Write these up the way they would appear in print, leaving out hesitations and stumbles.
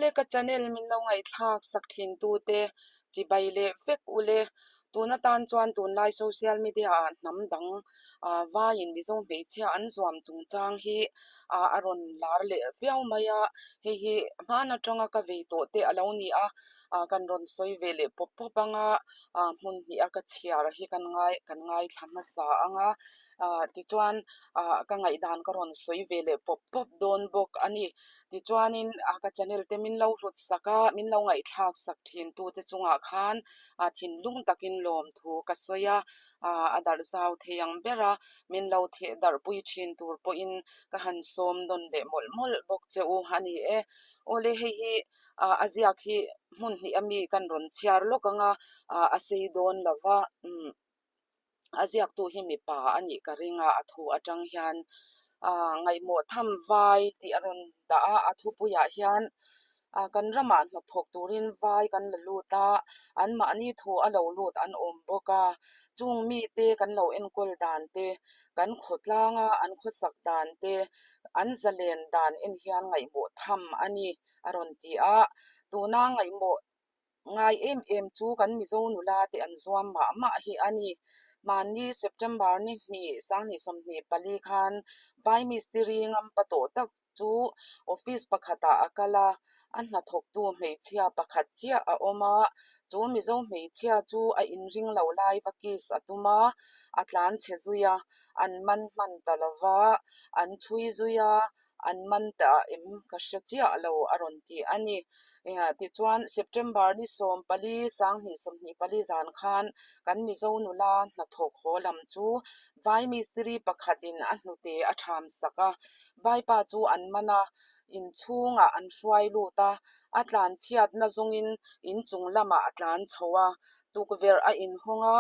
Awle ka channel min lo ngaihthlak sak thin tute chibai leh vek ule. Tun atan chuan tunlai social media ah hnam dang vaiin Mizo hmeichhia an zuam chungchang hi a rawn lar leh viau mai a, hei hi hman atanga ka vei tawh te a lo ni a, kan rawn sawi ve leh pawp pawp ang a, hmun hnih a ka chhiar hi kan ngai kan ngaithla hmasa ang a, tichuan ka ngaihdan ka rawn sawi ve leh pawp pawp dawn bawk a ni. Tichuanin ka channel te min lo hlut sak a, min lo ngaihthlak sak thin tute chungah khan thinlung takin lawmthu ka sawi a, a darh zau thei ang ber a, min lo theh darh pui thin tur pawhin ka han sawm nawn leh mawlh mawlh bawk che u a ni e. Awle hei hi a ziak hi hmun hnih ami kan rawn chhiar lawk ang a, a sei dawn lo va. A ziaktu hi mipa a nih ka ring a, a thu atang hian ah ngaihmawh tham vai tih a rawn dah a, a thupuiah hian ah kan ramah hnathawk turin vai kan la lut a, anmahni thu a lo lut an awm bawk a, chung mite kan lo enkawl dan te, kan khawtlanga an khawsak dan te, an zalen dan en hian ngaihmawh tham a ni a rawn ti a, tuna ngaihmawh Ngai em em chu kan Mizo nula te an zuam mah mah hi a ni. Mahni September ni hnih, 2024 khan Vai mistiri ngampa tawh tak chu office pakhatah a kal a, a hnathawktu hmeichhia pakhat chiah a awm a, chu Mizo hmeichhia chu a inring lo lai va kiss a tum a, a tlan chhe zui a, an man hman ta lo va, an chhui zui a, an man ta em ka hre chiah lo a rawn ti a ni. Tichuan September ni 14, 2024 zan khan kan Mizo nula hnathawk haw lam chu Vai mistiri pakhatin a hnute a tham sak a, Vaipa chu an man a, inchhungah an hruai lut a, a tlan chhiatna zawngin inchung lamah a tlan chho a, tukverh a inhawng a,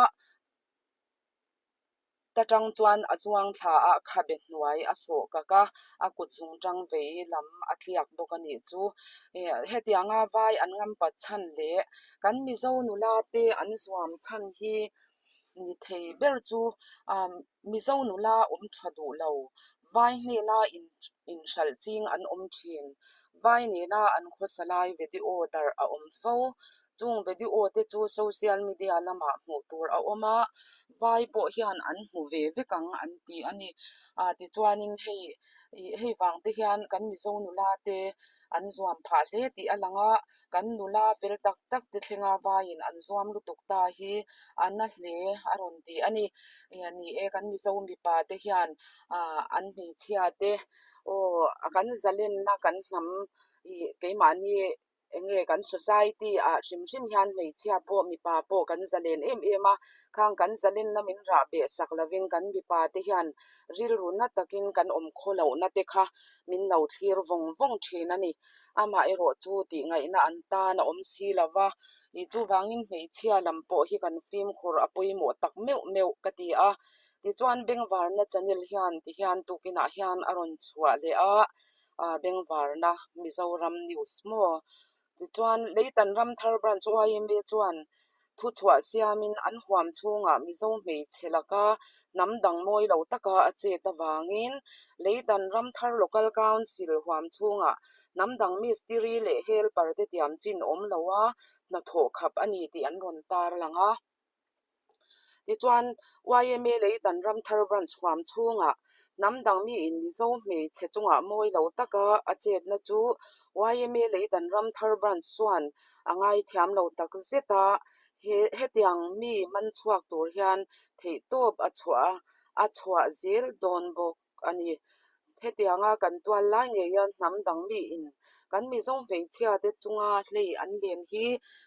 Ta tang chuan a zuang thla a, khabe hnuai a sawh kak a, a kut zung tang vei lam a tliak bawk a nih chu. Hetianga vai an ngam pat chhan leh kan Mizo nula te an zuam chhan hi ni thei ber chu Mizo nula awm tha duh lo, vai hnena inhralh ching an awm thin, vai nena an khawsa lai video darh a awm fo. Chung video te chu social media lamah hmuh tur a awm a, vai pawh hian an hmu ve vek ang an ti a ni. Ah tichuanin hei ih hei vang te hian kan Mizo nula te an zuam phah hle tih a lang a, kan nula fel tak tak te thlenga vaiin an zuam lutuk ta hi a na hle a rawn ti a ni. Ni e kan Mizo mipa te hian ah an hmeichhia te aw kan zalenna kan hnam ih keimahni Eng nge kan society ah hrim hrim hian hmeichhia pawh mipa pawh kan zalen em em a, khang kan zalenna min rah beh sak lovin kan mipa te hian rilru na takin kan awm khaw lohna te kha min lo thlir vawng vawng thin a ni. Amaherawh chu tih ngaihna an tan a awm si lo va, ih chuvangin hmeichhia lam pawh hi kan fimkhur a pawimawh tak meuh meuh ka ti a. Tichuan Bengvarna channel hian tihian tukinah hian a rawn chhuah leh a. ah Bengvarna Mizoram News maw? Tichuan Leitan Ramthar Branch YMA chuan thuchhuah siamin an huam chhungah Mizo hmeichhe laka hnam dang mawi lo taka a chet avangin Leitan Ramthar Local Council huam chhungah hnam dang mistiri leh helper te tiam chin awm loa hnathawh khap a ni tih an rawn tarlang a. Tichuan, YMA Leitan Ramthar Branch huam chhungah hnam dang miin Mizo hmeichhe chungah mawi lo taka a chetna chu YMA Leitan Ramthar Branch chuan a ngaithiam lo tak zet a, hetiang mi man chhuak tur hian theihtawp a chhuah a, a chhuah zel dawn bawk. a ni. Hetianga kan tual lai ngeia hnam dang miin kan Mizo hmeichhia te chunga hlei an len hi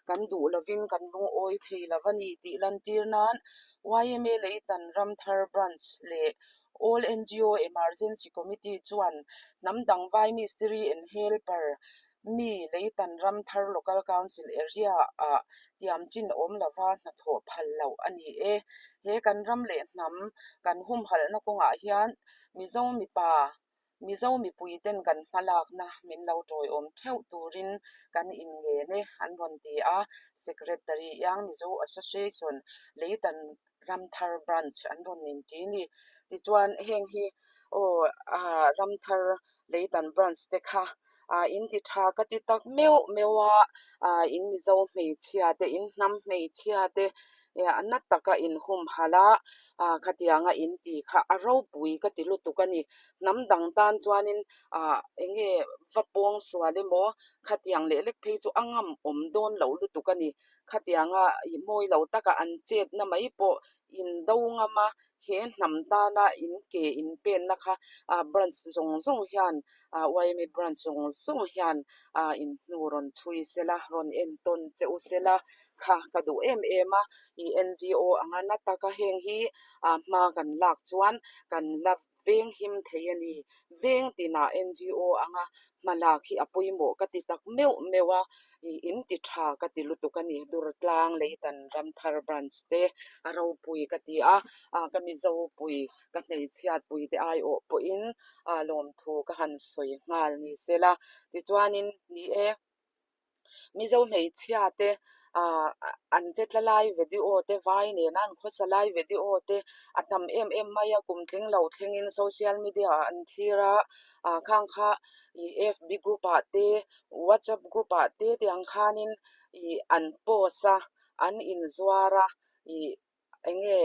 kan duh lovin kan lungawi thei lo a ni tih lantir nan YMA Leitan Ramthar Branch leh All NGO Emergency Committee chuan hnam dang vai mistiri and helper mi Leitan Ramthar Local Council area ah tiam chin awm lova hnathawh phal loh a ni e. He kan ram leh hnam kan humhalhna kawngah hian Mizo mipa, Mizo mipui ten kan hmalakna min lo tawiawm theuh turin kan inngen e an rawn ti a, Secretary Young Mizo Association Leitan Ramthar Branch an rawn inti ni. Tichuan heng hi aw Ramthar Leitan Branch te kha. Ah in ti tha ka ti tak meuh meuh a, ah in Mizo hmeichhia te in hnam hmeichhia te eh na taka in humhalh a, ah khatianga in ti kha a ropui ka ti lutuk a ni. Hnam dang tan chuanin ah eng nge va pawng sual emaw khatiang leh lek phei chu a ngam awm dawn loh lutuk a ni. Khatianga ih mawi lo taka an chetna mai pawh in do ngam a, he hnam tana in ke in penna kha ah branch zawng zawng hian ah yma branch zawng zawng hian ah in hnu rawn chhui sela rawn entawn che u sela kha ka duh em em a ih N_G_O anga na taka heng hi ah hma kan lak chuan kan la veng him thei a ni veng tinah N_G_O anga hma lak hi a pawimawh ka ti tak meuh meuh a, ih in ti tha ka ti lutuk a ni. Durtlang Leitan Ramthar Branch te a ropui ka ti a, ah ka Mizo pui ka hmeichhiat pui te aiawh pawhin ah lawmthu ka han sawi nghal ni sela. Tichuanin ni e. Mizo hmeichhia te ah an che tla lai video te vai nena an khawsa lai video te a tam em em mai a kum tling lo thlengin social media ah an thlir a ah khang kha ih fb group ah te whatsapp group ah te tiang khanin ih an post a an inzuar a ih eng nge.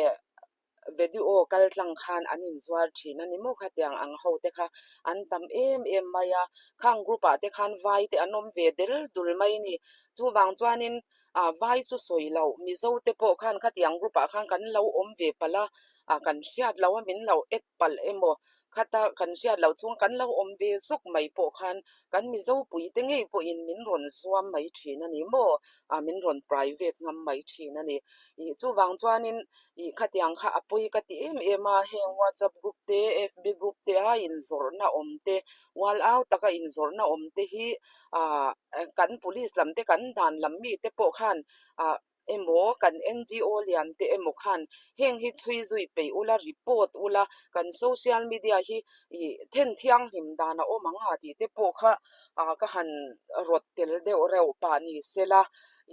Video kal tlang khan an inzuar thin a ni maw khatiang ang ho te kha an tam em em mai a, khang group ah te khan vai te an awm ve del dul mai a ni. Chuvang chuanin ah vai chu sawi loh Mizo te pawh khan khatiang group ah khan kan lo awm ve palh a, ah kan hriat loh a min lo add palh emaw khata kan hriat loh chhung kan lo awm ve zawk mai pawh khan kan Mizo pui te ngei pawhin min rawn zuam mai thin a ni maw ah min rawn private ngam mai thin a ni. Ih chuvang chuanin Ih khatiang kha a pawi ka ti em em a, heng WhatsApp group te, FB group te a inzawrhna awm te, ual au taka inzawrhna awm te hi ah kan police lam te kan dan lam mi te pawh khan ah emaw kan NGO lian te emaw khan heng hi chhui zui peih ula report ula kan social media hi ih then thianghlim dan a awm ang a tih te pawh kha ah ka han rawt tel deuh reuh pah ni sela.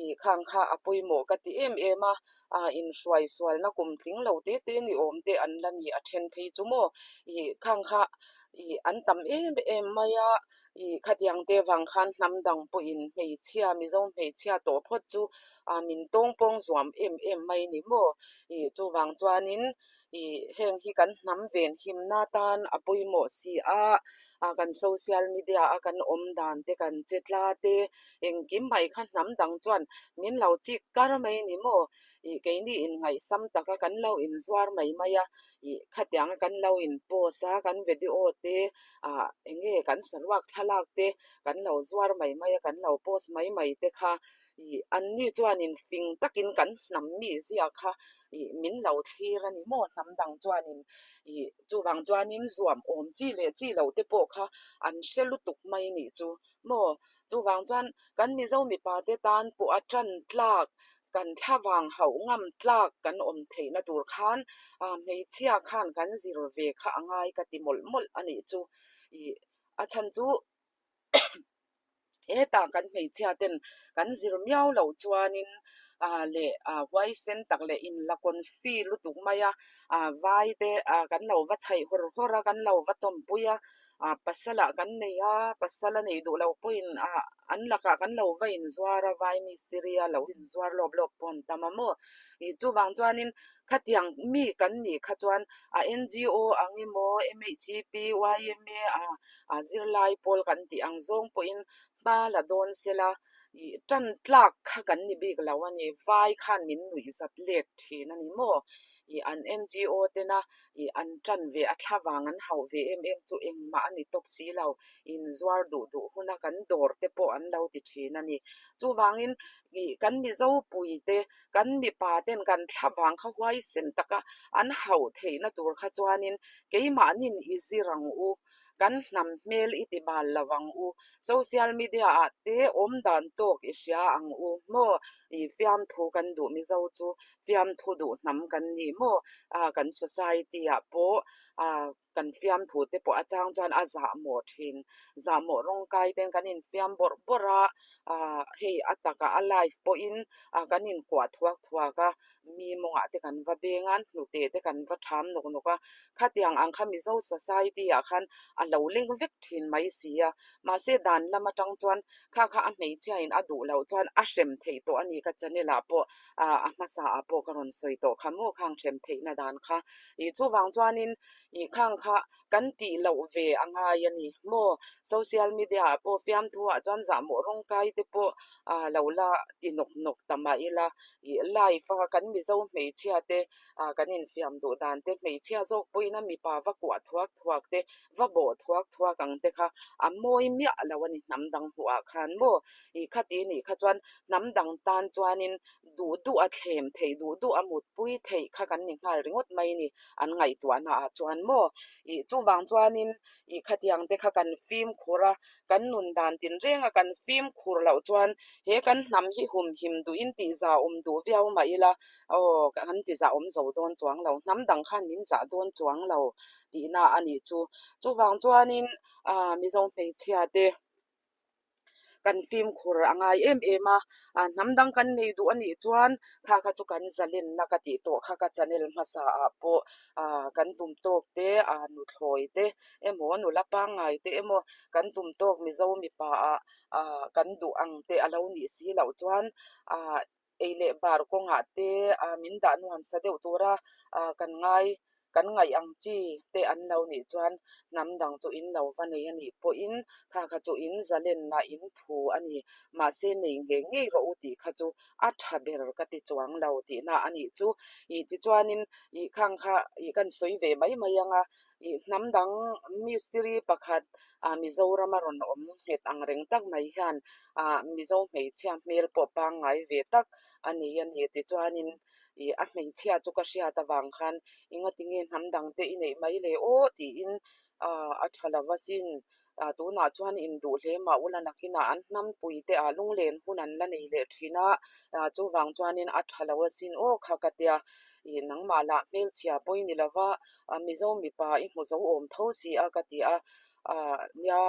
Ih khang kha a pawimawh ka ti em em a, ah inhruai sualna kum tling lo te te ni awm te an la ni a then phei chu maw ih khang kha ih an tam em em mai a, ih khatiang te vang khan hnam dang pawhin hmeichhia Mizo hmeichhia tawh phawt chu ah min tawng pawng zuam em em mai ni maw ih chuvang chuanin ih heng hi kan hnam ven himna tan a pawimawh si a, ah kan social media a kan awm dan te kan che tla te Engkim mai kha hnam dang chuan min lo chik kar mai ni maw? Ih keini inngaihsam taka kan lo inzuar mai mai a, ih khatiang kan lo in post a, kan video te ah eng nge kan saruak thlalak te kan lo zuar mai mai a, kan lo post mai mai te kha ih anni chuanin fing takin kan hnam mi zia kha ih min lo thlir a ni maw? Hnam dang chuanin ih chuvang chuanin zuam awm chi leh chi lo te pawh kha an hre lutuk mai nih chu. Maw? Chuvang chuan kan Mizo mipa te tan pawh a tan tlak, kan thlavang hauh ngam tlak kan awm theihna tur khan hmeichhia khan kan zir ve kha a ngai ka ti mawlh mawlh a nih chu. Ih a chhan chu hetah kan hmeichhia ten kan zir miau loh chuanin ah leh ah huaisen tak leh inla confi lutuk mai a, ah vai te ah kan lo va chhaih hawr hawr a, kan lo va tawmpui a. ah pasal ah kan nei a pasal a neih duh loh pawhin ah an lakah kan lo va inzuar a vai mistiri a lo inzuar lawp lawp pawh an tam a maw ih chuvang chuanin khatiang mi kan nih kha chuan a N_G_O ang emaw M_H_P Y_M_A ah ah zirlai pawl kan tih ang zawng pawhin hma la dawn sela ih tan tlak kha kan ni bik lo a ni vai khan min nuih zat let thin a ni maw ih an N_G_O tena ih an tan ve a thla vang an hauh ve em em chu engmah a ni tawp si lo, inzuar duh duh huna kan dawr te pawh an lo ti thin a ni. Chuvangin ih kan Mizo pui te, kan mipa ten kan thla vang kha huaisen taka an hauh theihna tur kha chuanin keimahnin i zir ang u, kan hnam hmel i ti bal lo ang u, social media ah te awm dan tawk i hria ang u maw? Ih fiamthu kan duh Mizo chu fiamthu duh hnam kan ni maw? Ah kan society ah pawh Ah kan fiamthu te pawh a chang chuan a zahmawh thin. Zahmawh rawng kai ten kan infiam bawrh bawrh a, ah hei a takah a live pawhin ah kan inkuah thuak thuak a, mi mawngah te kan va beng a, hnute te kan va tham nawk nawk a. Khatiang ang kha Mizo society ah khan a lo leng vek thin mai si a, mahse dan lam atang chuan kha kha a hmeichhia in a duh loh chuan a hrem theih tawh a ni ka channel ah pawh ah a hmasa ah pawh ka rawn sawi tawh kha maw khang hrem theihna dan kha ih chuvang chuanin ih khang kha kan tih loh ve a ngai a ni maw social media ah pawh fiamthu ah chuan zahmawh rawng kai te pawh ah lo la ti nawk nawk ta mah ila ih live a kan mizo hmeichhia te ah kan infiam duh dan te hmeichhia zawk pawhin a mipa va kuah thuak thuak te va bawh thuak thuak ang te kha a mawi miah lo a ni hnam dang hmuh ah khan maw ih khati nih kha chuan hnam dang tan chuanin duh duh a thlem theih duh duh a mutpui theih kha kan ni nghal ringawt mai a ni an ngaihtuahna ah chuan maw ih chuvang chuanin ih khatiang te kha kan fimkhur a kan nun dan tinreng a kan fimkhur loh chuan he kan hnam hi humhim duhin tihzahawm duh viau mah ila aw kan tihzahawm zo dawn chuang lo hnam dang khan min zah dawn chuang lo tihna a nih chu. Chuvang chuanin ah Mizo hmeichhia te kan fimkhur a ngai em em a, ah hnam dang kan nei duh a nih chuan kha kha chu kan zalenna ka tih tawh kha ka channel hmasa ah pawh ah kan tum tawk te ah nuthlawi te emaw nula pangngai te emaw kan tum tawk Mizo mipa ah ah kan duh ang te a lo nih si loh chuan ah ei leh bar kawngah te ah min dah nuam sa deuh tura ah kan ngai kan ngaih ang chi te an lo nih chuan hnam dang chu in lo va nei a nih pawhin kha kha chu in zalenna in thu a ni mahse nei ngei ngei rawh u tih kha chu a tha ber ka ti chuang lo tihna a nih chu ih tichuanin ih khang kha ih kan sawi ve mai mai ang a ih hnam dang mistiri pakhat ah Mizoram a rawn awm nghet ang reng tak mai hian ah Mizo hmeichhia hmel pawh pangngai ve tak a ni a ni tichuanin ih a hmeichhia chu ka hriat avang khan engatinge hnam dang te i neih mai le aw tiin ah a tha lo va sin ah tunah chuan induh hle mah ula nakinah an hnampui te ah lunglen hun an la nei leh thin a ah chuvang chuanin a tha lo asin aw kha ka tia ih nangmah lah hmelchhia pawh i ni lo va ah Mizo mipa i hmu zo awm tho si a ka ti a ah nia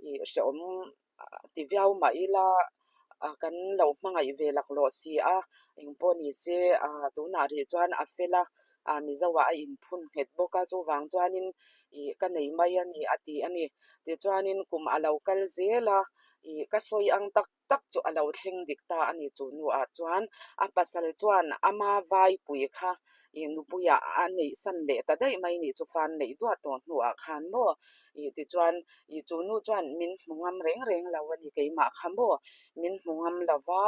ih hrehawm ti viau mah ila ah kan lo hmangaih ve laklawh si a engpawh ni se ah tunah rih chuan a fel a ah Mizo ah a inphun nghet bawk a chuvang chuanin ih ka nei mai a ni a ti a ni tichuanin kum a lo kal zel a ih ka sawi ang tak tak chu a lo thleng dik ta a ni chu hnuah chuan a pasal chuan ama vaipui kha ih nupuiah a neih san leh ta daih mai nih chu fan neih duah tawh hnuah khan maw ih tichuan ih chu nu chuan min hmu ngam reng reng lo a ni keimah kha maw min hmu ngam lo va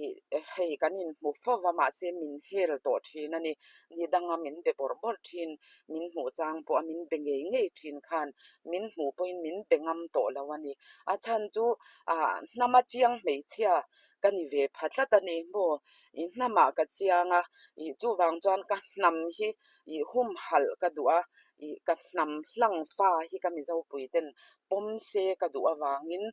ih hei kan inhmu fo va mahse min hel tawh thin a ni ni danga min be bawrh bawrh thin min hmuh chang pawh a min be ngei ngei thin khan min hmuh pawhin min be ngam tawh lo a ni a chhan chu ah hnama chiang hmeichhia ka ni ve pha tlat a ni maw ih hnamah ka chiang a ih chuvang chuan ka hnam hi ih humhalh ka duh a ih ka hnam hlang fa hi ka mizo pui ten pawm se ka duh avangin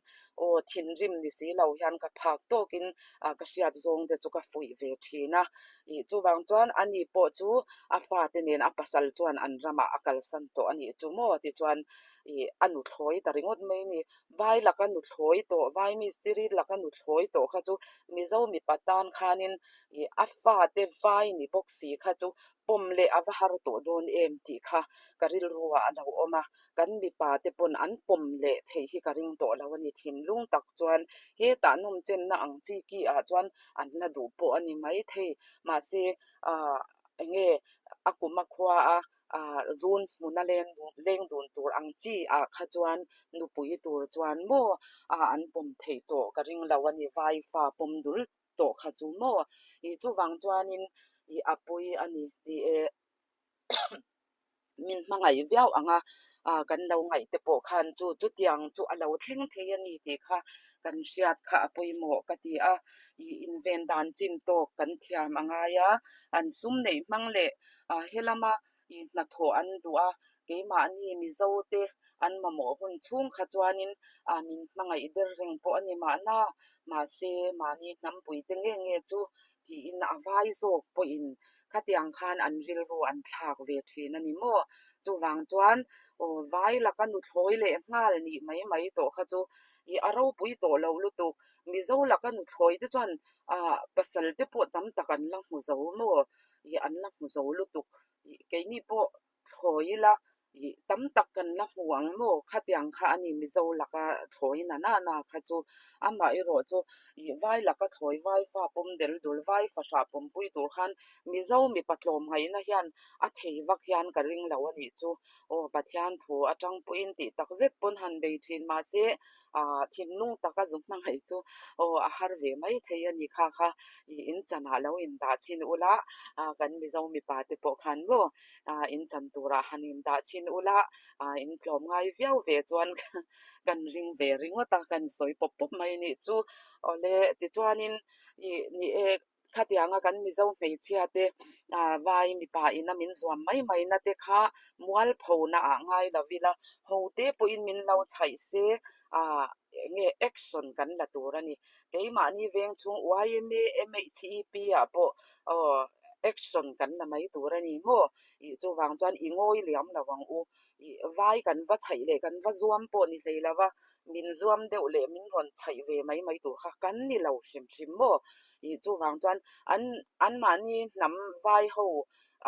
aw thinrim ni si lo hian ka phak tawkin ah ka hriat zawng te chu ka fuih ve thin a ih chuvang chuan ani pawh chu a fate nen a pasal chuan an ramah a kalsan tawh a nih chu maw tichuan ih a nuthlawi ta ringawt mai a ni vai laka nuthlawi tawh vai mistiri laka nuthlawi tawh kha chu mizo mipa tan khanin ih a fate vai ni bawk si kha chu pawm leh a va har tawh dawn em tih kha ka rilru ah a lo awm a, kan mipa te pawn an pawm leh theih hi ka ring tawh lo a ni thinlung tak chuan hetah nawm chenna ang chi ki ah chuan an la duh pawh a ni maithei mahse ah eng nge a kum a khua a ah run hmuna leng leng dun tur ang chi ah kha chuan nupui tur chuan maw ah an pawm theih tawh ka ring lo a ni vai fa pawm dul tawh kha chu maw ih chuvang chuanin ih a pui a ni tih eh min hmangaih viau ang a ah kan lo ngaih te pawh khan chu chutiang chu a lo thleng thei a ni tih kha kan hriat kha a pawimawh ka ti a ih inven dan chin tawk kan thiam a ngai a an sum neih hmang leh ah helama ih hnathawh an duh a keimahni Mizo te an mamawh hun chhung kha chuanin ah min hmangaih der reng pawh a ni mahna mahse mahni hnampui te nge nge chu tiin a vai zawk pawhin Khatiang khan an rilru an thlak ve thin a ni maw? Chuvang chuan aw vai laka nuthlawi leh nghal nih mai mai tawh kha chu ih a ropui tawh lo lutuk. Mizo laka nuthlawi te chuan ah pasal te pawh tam tak an la hmu zo maw? Ih an la hmu zo lutuk. Ih keini pawh thlawi ila ih tam tak kan la hmu ang maw? Khatiang kha a ni Mizo laka thlawi na na na kha chu. Amaherawh chu ih vai laka thlawi vai fa pawm del dul vai fahrah pawmpui tur khan Mizo mipa tlawmngaihna hian a thei vak hian ka ring lo a nih chu. Aw Pathian thu atang pawhin tih tak zet pawn han bei thin mahse ah thinlung taka zu hmangaih chu aw a har ve mai thei a ni kha kha ih in chanah lo in dah chhin ula ah kan Mizo mipa te pawh khan maw ah in chan turah han in dah chhin ula ah in tlawm ngai viau ve chuan kan ring ve ringawt a kan sawi pawp pawp mai nih chu awle tichuanin ih ni e Khatianga kan Mizo hmeichhia te vai mipa ina min zuam mai mai na te kha mualphona ah ngai lo ila ho te pawhin min lo chhaih se ah eng nge action kan la tur a ni. Keimahni veng chhung yma MHEP ah pawh aw action kan la mai tur a ni maw? Ih chuvang chuan i ngawi liam lo ang u. Ih vai kan va chhaih leh kan va zuam pawh ni hlei lo va, min zuam deuh leh min rawn chhaih ve mai mai tur kha kan ni lo hrim hrim maw? Ih chuvang chuan an anmahni hnam vai ho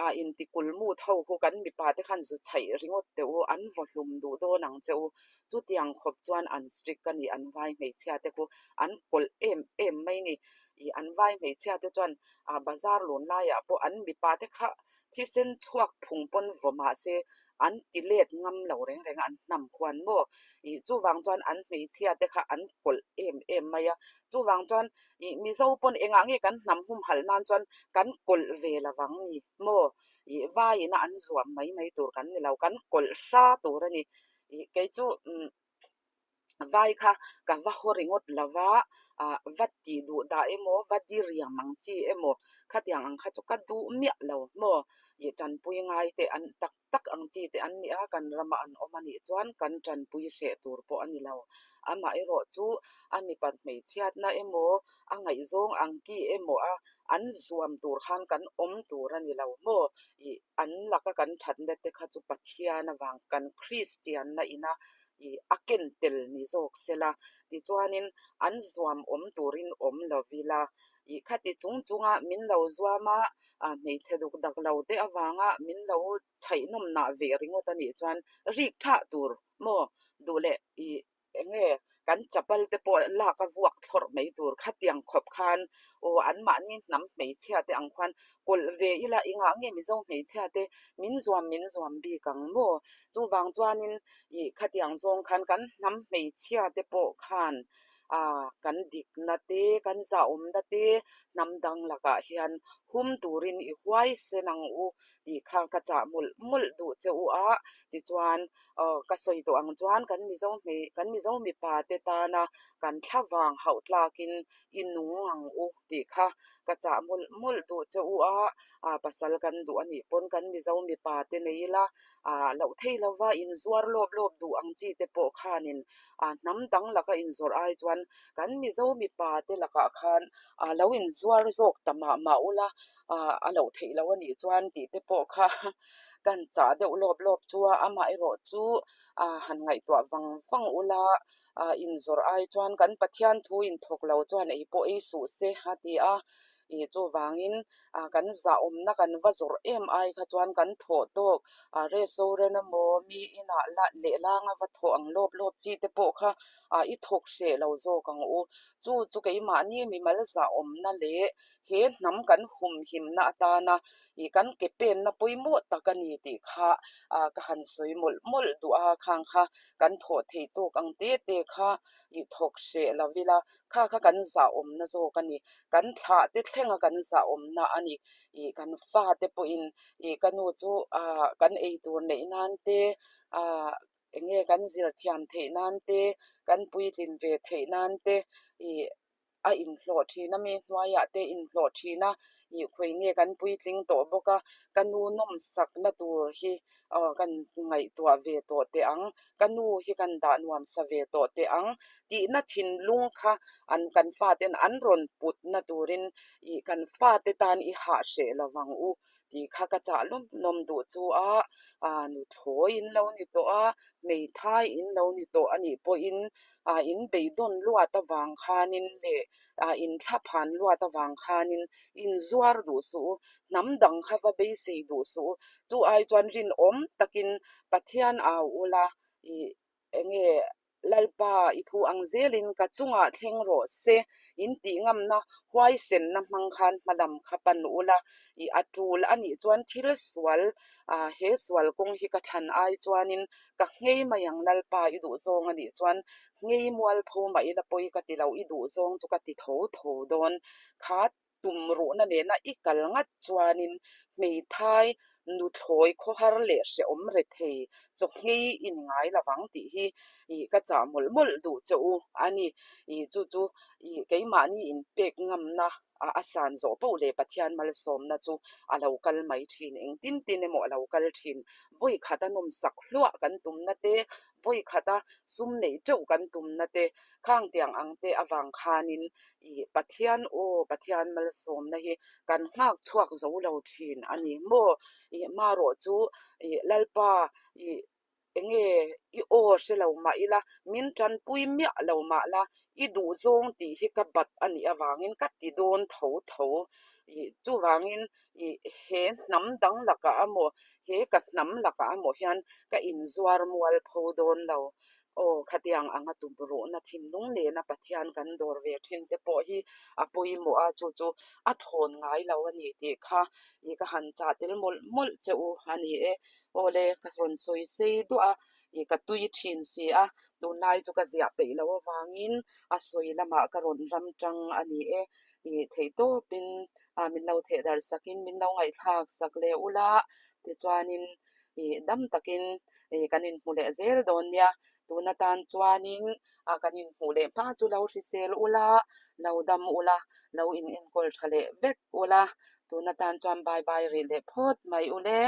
ah intikul mut ho khu kan mipa te khan zu chhaih ringawt teh u, an vaw hlum duh dawn ang che u. Chutiang khawp chuan an strict a ni, an vai hmeichhia te khu an kawlh em em mai ni. Ih an vai hmeichhia te chuan ah bazar lun laiah pawh an mipa te kha Thisen chhuak phung pawn vaw mah se an ti let ngam lo reng reng a, an hnam khuan maw? Ih chuvang chuan an hmeichhia te kha an kawlh em em mai a, chuvang chuan ih Mizo pawn engah nge kan hnam humhalh nan chuan kan kawlh ve lo vang ni maw? Ih vaiin a an zuam mai mai tur kan ni lo, kan kawlh hra tur a ni. Ih kei chu umm Vai kha ka va haw ringawt lo va, ah va tih duh dah emaw, va diriam ang chi emaw, khatiang ang kha chu ka duh miah lo maw? Ih tanpui ngai te an tak tak ang chi te an ni a, kan rama an awm a nih chuan kan tanpui hreh tur pawh a ni lo. Amaherawh chu a mipat hmeichhiatna emaw, a ngaihzawng ang ki emaw a an zuam tur khan kan awm tur a ni lo maw? Ih an laka kan thatna te kha chu Pathian avang kan Kristianna ina ih a ken tel ni zawk se la, tichuanin an zuam awm turin awm lo ila, ih khati chung chunga min lo zuam a, ah hmeichhe duk dak lo te avanga min lo chhaihnawm nah ve ringawt a nih chuan rik thlah tur maw duh leh ih eng nge kan chapal te pawh lak a vuak thlawrh mai tur khatiang khawp khan aw anmahni hnam hmeichhia te ang khuan kawlh ve ila engah nge Mizo hmeichhia te min zuam min zuam bik ang maw? Chuvang chuanin ih khatiang zawng khan kan hnam hmeichhia te pawh khan ah kan dikna te kan zahawmna te hnam dang lakah hian hum turin i huaisen ang u tih kha ka chah mawlh mawlh duh che u a tichuan aw ka sawi tawh ang chuan kan Mizo hmei kan Mizo mipa te tana kan thlavang hauh tlakin i nung ang u tih kha ka chah mawlh mawlh duh che u a, ah pasal kan duh a nih pawn kan Mizo mipa te nei ila ah loh thei lova inzuar lawp lawp duh ang chi te pawh khanin ah hnam dang laka inzawrh ai chuan kan Mizo mipa te lakah khan ah lo inzuar zawk ta mah mah ula ah a loh theih loh a nih chuan tih te pawh kha kan chah deuh lawp lawp chu a amaherawh chu ah han ngaihtuah vang vang ula ah inzawrh ai chuan kan Pathian thu inthawk lo chuan ei pawh ei suh se a ti a, ih chuvangin ah kan zahawmna kan va zawrh em ai kha chuan kan thawh tawk ah restaurant emaw mi inah lah lehlanga va thawh ang lawp lawp chi te pawh kha ah i thawk hreh lo zawk ang u. Chu chu keimahni mimal zahawmna leh he hnam kan humhimna atana ih kan ke penna pawimawh tak a ni tih kha ah ka han sawi mawlh mawlh duh a, khang kha kan thawh theih tawk ang te te kha ih thawk hreh lo ila kha kha kan zahawmna zawk a ni, kan thlah te thlenga kan zahawmna a ni, ih kan fa te pawhin ih ka nu chu ah kan eitur neih nan te ah eng nge kan zir thiam theih nan te kan puitlin ve theih nan te ih. a inhlawh thin a mi hnuaiah te inhlawh thin a ih khawi nge kan puitling tawh bawk a ka nu nawmsakna tur hi aw kan ngaihtuah ve tawh teh ang ka nu hi kan dah nuamsa ve tawh teh ang tihna thinlung kha an kan faten an rawn putna turin ih kan fate tan i hah hreh lo vang u tih kha ka chah lawm lawm duh chu a ah nuthlawi in lo ni tawh a hmeithai in lo ni tawh a nih pawhin ah in beidawn luat avang khanin leh ah in thlaphan luat avang khanin inzuar duh suh u hnam dang kha va beisei duh suh u chu ai chuan rinawm takin Pathian au ula ih eng nge Lalpa i thu ang zelin ka chungah thleng rawh se in tih ngamna huaisenna hmang khan hmalam kha pan ula ih a tul a nih chuan thil sual ah he sual kawng hi ka thlan ai chuanin ka nghei mai ang Lalpa i duhzawng a nih chuan nghei mualpho mah ila pawi ka ti lo i duhzawng chu ka ti tho tho dawn kha tumruhna nena i kal ngat chuanin hmeithai nuthlawi khawhar leh hrehawm rethei chawhngei i ni ngai lo vang tih hi ih ka chah mawlh mawlh duh che u a ni. Ih chu chu ih keimahni inpek ngamna a san zawh poh leh Pathian malsawmna chu a lo kal mai thin. Engtin tin emaw a lo kal thin. Vawi khata nawmsak hluah kan tumna te, vawi khata sum neih teuh kan tumna te, khang tiang ang te avang khanin Ih Pathian aw Pathian malsawmna hi kan nghak chhuak zo lo thin a ni maw? Ih marawh chu ih Lalpa ih enge i aw hre lo mah ila min tanpui miah lo mah la i duhzawng tih hi ka bat a nih avangin ka ti dawn tho tho. Ih chuvangin ih he hnam dang lakah amaw he ka hnam lakah amaw hian ka inzuar mual pho dawn lo. Aw, khatiang anga tumruhna thinlung nena Pathian kan dawr ve thin te pawh hi a pawimawh a, chu chu a thawn ngai lo a ni tih kha ih ka han chah tel mawlh mawlh che u a ni e. Aw le, ka rawn sawi sei duah a, ih ka tui thin si a, tunlai chu ka ziah peih loh avangin a sawi lamah ka rawn ram tang a ni e. Ih theihtawpin min lo theh darh sakin min lo ngaihthlak sak leh ula, tichuanin ih dam takin ih kan inhmu leh zel dawn nia tun atan chuanin ah kan inhmuh leh hma chu lo hrisel ula lo dam ula lo in enkawl tha leh vek ula tun atan chuan bye bye rih leh phawt mai ule.